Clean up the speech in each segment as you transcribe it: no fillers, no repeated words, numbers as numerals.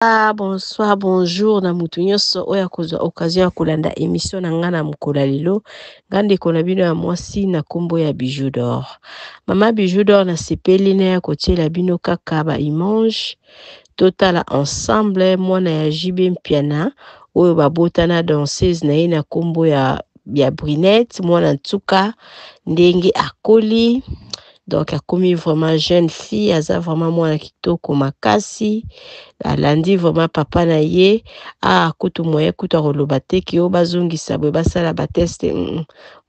Bonsoir, bonjour na mutu nyonso oyo akozwa occasion ya kolanda émission na nga na mokolo ya lelo. Nga ndeko na bino ya mwasi na kombo ya Bijou d'Or. Mama Bijou d'Or, nasepeli na ya kotiela bino kaka ba image totala ensemble mwana ya JB Mpiana oyo babotana danseuse na ye na kombo ya Brunette, mwana ntuka ndenge akoli. Donc akomi vraiment jeune fille, aza vraiment mwana kitoko makasi, alandi vraiment papa na ye. Ah, kutu moye kutu akoloba te ke oyo bazongisa boye basala batest.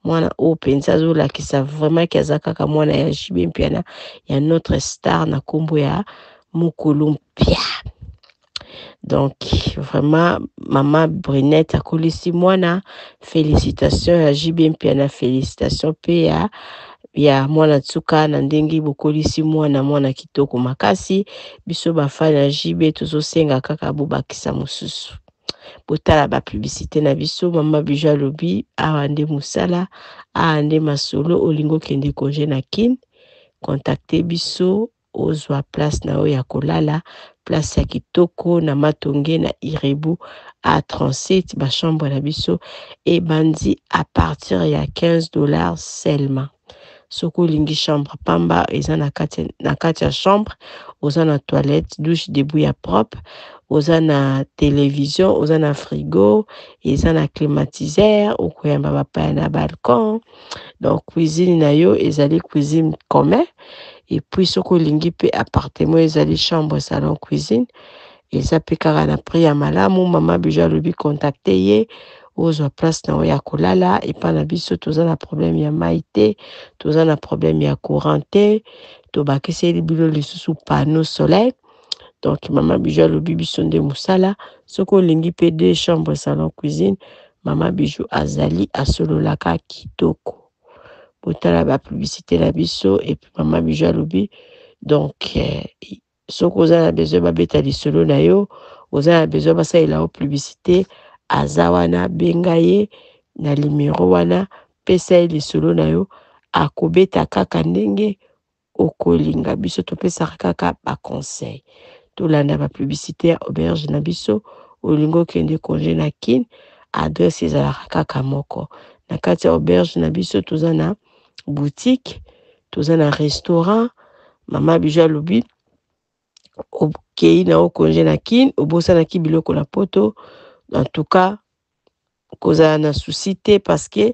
Mwana oyo mpenza azolakisa vraiment ke aza kaka mwana ya JB Mpiana, ya notre star na nkombo ya Mukulu Mpia. Donc vraiment mama Brunette akolisi mwana, félicitation ya JB Mpiana, félicitation mpe ya mwana nsuka na ndenge bokolisi mwana, mwana kitoko makasi. Biso bafani ya JB tozosenga kaka bobakisa mosusu, botala bapublicité na biso. Mama Bijou alobi awa nde mosala, awa nde masolo. Olingi okende congé na Kin, contacte biso, ozwa place na yo ya kolala, place ya kitoko na Matonge na Irebu A37. Bachambre na biso ebandi à partir ya 15 $ seulement. Soki olingi chambre pamba, eza na kati ya chambre oza na toilette, douche debout ya propre, oza na télévision, oza na frigo, eza na climatiseur, okoyamba bapaya na balcon. Donc cuisine na yo ezali cuisine commun. Et puis soki olingi mpe appartement, ezali chambre, salon, cuisine, eza mpe kaka na prix ya malamu. Mama Bijou alobi contacte ye, ozwa place na yo ya kolala epai na biso. Toza na problème ya mai te, toza na problème ya courant te, tobakiseli bino lisusu panneau solaire. Donc mama Bijou alobi biso nde mosala. Soki olingi mpe deux chambre, salon, cuisine, mama Bijou azali, asololaka kitoko. Botala bapublicité na biso. Et puis mama Bijou alobi donc soki oza na besoin babeta lisolo na yo, oza na besoin basalela yo publicité, aza wana. Benga ye na numero wana, pesa ye lisolo na yo, akobeta kaka ndenge okolinga. Biso topesaka kaka baconseil. Tolanda bapublicité ya auberge na biso. Olingi okende congé na Kin, adresse ezalaka kaka moko. Na kati ya auberge na biso toza na boutique, toza na restaurant. Mama Bijou alobi okei na yo congé na Kin, obosanaki biloko na Poto, en tout cas kozala na souci te, parce que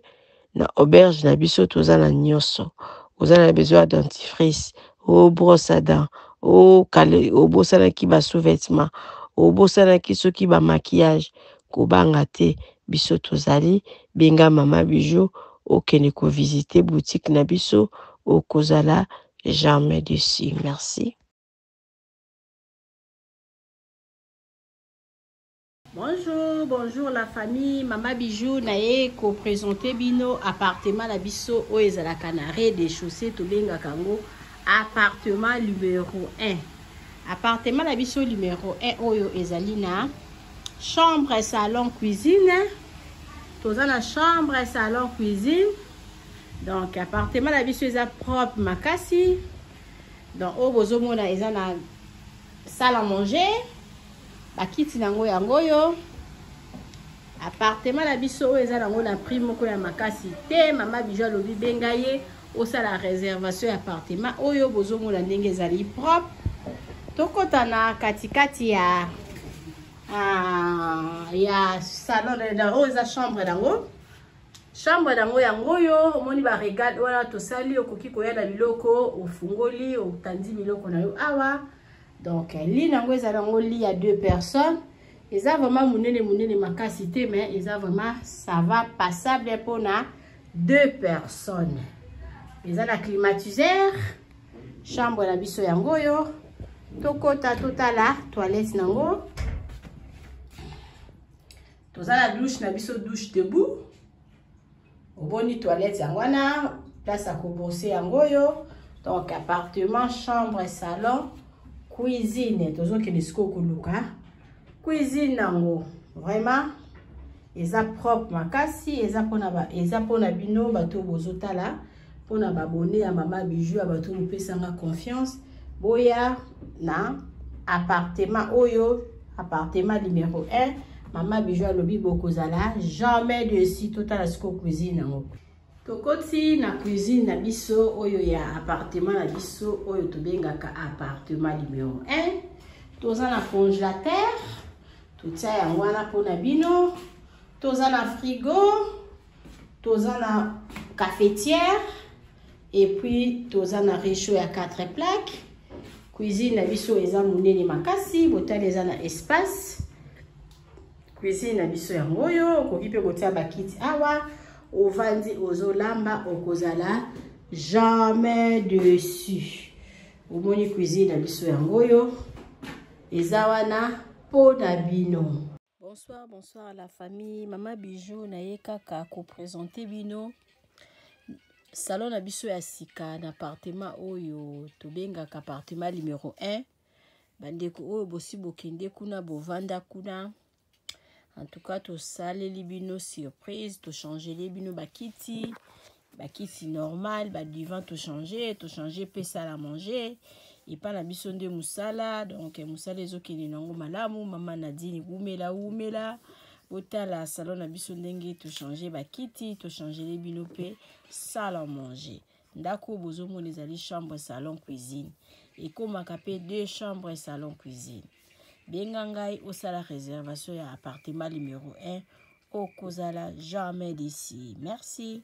na auberge na biso toza na nyonso. Oza na besoin ya dentifrice, o brosse à dents, obosanaki basous-vêtement, obosanaki soki bamaquillage, kobanga te, biso tozali. Benga mama Bijou, okende kovisite boutique na biso, okozala jamais déçu. Merci. Bonjour, bonjour la famille. Mama Bijou naye ko présenter bino appartement na biso oyo ezalaka na rez-de-chaussée, tobengaka yango appartement numéro 1. Appartement na biso numéro 1 oyo ezali na chambre, salon, cuisine. Toza na chambre, salon, cuisine. Donc appartement na biso eza propre makasi. Donc oyo bozomona eza na salle à manger, bakiti nango yango oyo. Appartement na biso oyo eza nango na prix moko ya makasi te. Mama Bijou alobi benga ye, osala réservation ya appartement oyo. Bozomona ndenge ezali propre. Tokɔta na katikati ya salon. Oyo eza chambre nango. Chambre nango yango oyo. Omoni baregale wana tosali, okoki koya na biloko, ofungoli, otandi biloko na yo awa. Donc lit nango eza nango lit ya deux personnes. Eza vraiment monene monene makasi te, mais eza vraiment ça va, passable mpona deux personnes. Eza na climatiseur. Chambre na biso yango oyo. Tokɔta, totala toilette nango. Toza na douche na biso, douche debout. Oboni toilette yango wana, place ya kobrosser yango oyo. Donc appartement, chambre, salon, cuisine. Tozokende sikoyo koluka cuisine nango. Vraiment eza propre makasi. Eza mpona bino bato bozotala, mpona babone ya mama Bijou, ya bato bopesanga confiance, boya na appartement oyo. Appartement numéro 1, mama Bijou alobi bokozala jamais dessus. Totala sikoyo cuisine yango. Tokoti na cuisine na biso oyo ya appartement na biso oyo tobengaka appartement numéro 1. Toza na congélateur, totia yango wana mpona bino. Toza na frigo, toza na cafetière, et puis toza na réchaud ya 4 plaques. Cuisine na biso eza monene makasi, botali eza na espace. Cuisine na biso yango oyo, okoki mpe kotia bakiti awa, ovandi ozolamba, okozala jamais dessus. Omoni cuisine na biso yango oyo eza wana mpo na bino. Bonsoir, bonsoir la famille. Mama Bijou na ye kaka ko présenter bino salon na biso ya sika na appartement oyo tobengaka appartement numéro 1. Bandeko oyo bosi bokende kuna, bovanda kuna, en tout cas tosaleli bino surprise, tochangeli bino bakiti, bakiti normal, badivan tochange, tochange mpe salle à manger. Epa na biso nde mosala, donc mosala ezokende nango malamu. Mama Nadine, wumela wumela. Botala salon na biso ndenge tochange bakiti, tochangeli bino mpe salle à manger. Ndako oyo bozomona ezali chambre, salon, cuisine, ekomaka mpe deux chambres, salon, cuisine. Benga ngai osala réservation ya appartement numéro 1, okozala jamais déçu. Merci.